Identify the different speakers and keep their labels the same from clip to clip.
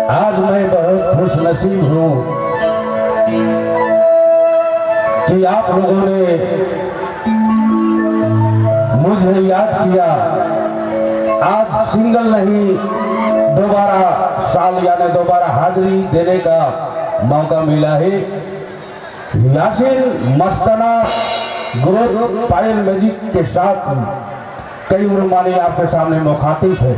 Speaker 1: आज मैं बहुत खुश नसीब हूँ कि आप लोगों ने मुझे याद किया। आज सिंगल नहीं, दोबारा साल यानी दोबारा हाजिरी देने का मौका मिला है। यासीन मस्ताना ग्रुप पायल म्यूजिक के साथ कई उर्मानी आपके सामने मुखातिब है।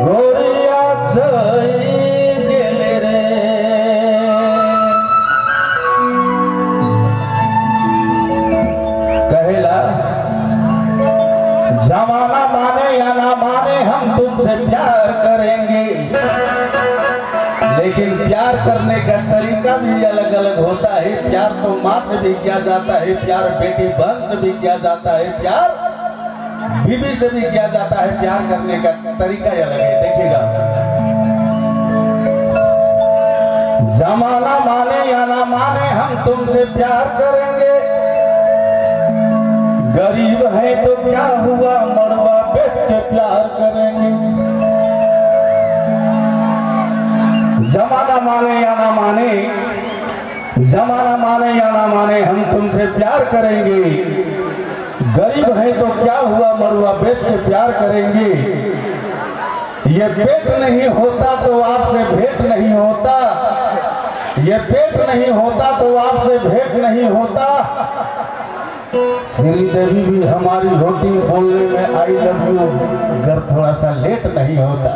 Speaker 1: गोरिया गेले रे, कहेला जमाना माने या ना माने, हम तुमसे प्यार करेंगे, लेकिन प्यार करने का तरीका भी अलग अलग होता है। प्यार तो माँ से भी किया जाता है, प्यार बेटी बहन से भी किया जाता है, प्यार बीबी से भी किया जाता है। प्यार करने का तरीका ही अलग है। देखिएगा, जमाना माने या ना माने, हम तुमसे प्यार करेंगे। गरीब है तो क्या हुआ, मड़वा बेच के प्यार करेंगे। जमाना माने या ना माने, जमाना माने या ना माने, हम तुमसे प्यार करेंगे। गरीब है तो क्या हुआ, मड़वा बेच के प्यार करेंगे। ये पेट नहीं होता तो आपसे भेंट नहीं होता, ये पेट नहीं होता तो आपसे भेंट नहीं होता। श्री देवी भी हमारी होती, बोलने में I love you अगर थोड़ा सा लेट नहीं होता।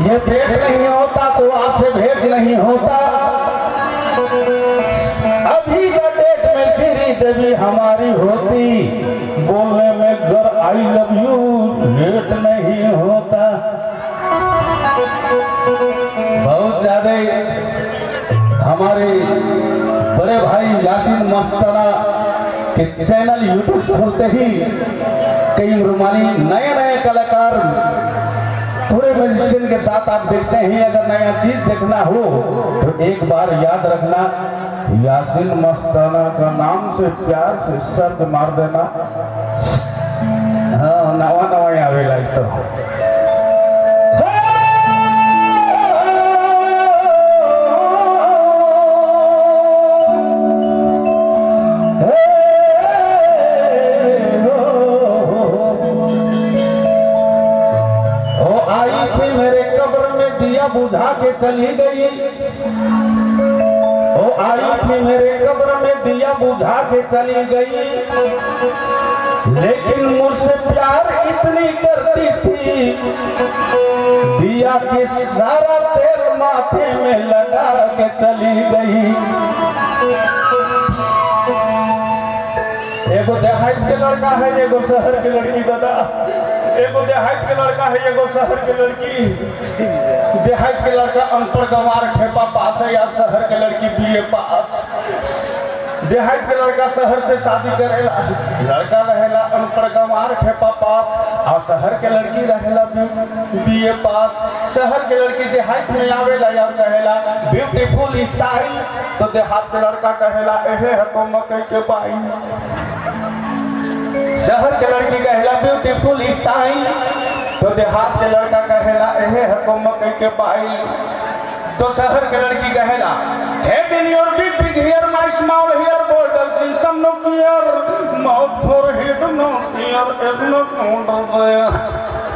Speaker 1: ये पेट नहीं होता तो आपसे भेंट नहीं होता। अभी का डेट में श्री देवी हमारी होती, बोलने में गर I love you late नहीं होता। बहुत ज्यादा हमारे बड़े भाई यासीन मस्ताना के चैनल यूट्यूब खोलते ही कई रुमानी नए नए कलाकार थोड़े म्यूजिशियन के साथ आप देखते हैं। अगर नया चीज देखना हो तो एक बार याद रखना, यासीन मस्ताना का नाम से प्यार से सर्च मार देना। हाँ, नवा नवा आवेला तो। ओ आई थी मेरे कब्र में, दिया बुझा के चली गई। ओ आई थी मेरे कब्र में, दिया बुझा के चली गई, लेकिन मुझसे प्यार इतनी करती थी, दिया के सारा तेल माथे में लगा के चली गई। एगो देहात के लड़का है, एगो शहर के लड़की। दादा, एगो देहात के लड़का है, एगो शहर के लड़की। देहात के लड़का अनपढ़ गंवार ठेपा पास है यार, शहर के लड़की बीए पास। देहात के लड़का शहर से शादी करेला, लड़का रहेला अनपढ़ गंवार ठेपा पास और शहर के लड़की रहेला बीए पास। शहर के लड़की देहात में आवेला यार, कहेला ब्यूटीफुल स्टाइल, तो देहात के लड़का कहेला एहे है तो मकई के बाई। शहर के लड़की कहेला ब्यूटीफुल स्टाइल, तो देहात के लड़का कहेला एहे है तो मकई के बाई। तो शहर के लड़की कहेला head in your big big hair, my small hair, boy in some no care, mouth for head no ear is no counter।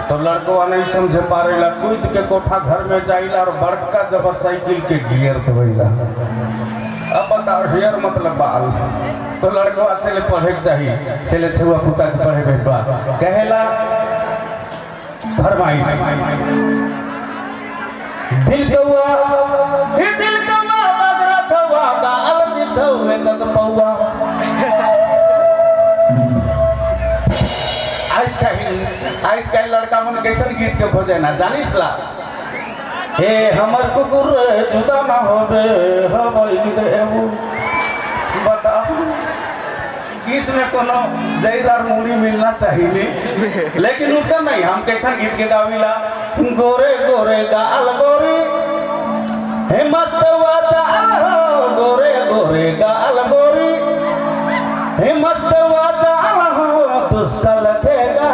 Speaker 1: तो लड़को नहीं समझे पारेला, कूद के कोठा घर में जाइला और बड़का जबर साइकिल के गियर दबैला। अब बताओ, हेयर मतलब बाल। तो लड़कवा से ले पढ़े के चाहिए, से ले छुआ पुता के पढ़े भेजबा। कहेला फरमाइश, दिल कौआ हे दिल कौआ बगरा छौआ गाल बिसौए तक पौआ। आज कल लड़का मन कैसन गीत के खोजे ना जानिस ला। हे हमर कुकुर जुदा ना होबे, हम देबू। बताओ। गीत में कोनो जईर और मूड़ी मिलना चाहिए, लेकिन उससे नहीं। हम कैसा गीत के गाविला? गोरे गोरे गाल गोरी, हे मस्त वाचा हो, गोरे गोरे गाल गोरी, हे मस्त वाचा हो, दुष्ट लखेगा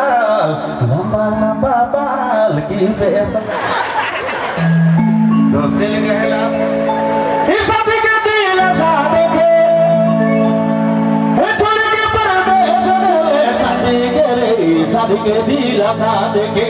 Speaker 1: लंबा लंबा बाल की बेस। दोस्ती कहेला, शादी के दिल सादे के, हे छोड़ के परदेस गए, शादी के रे, शादी के दिल सादे के।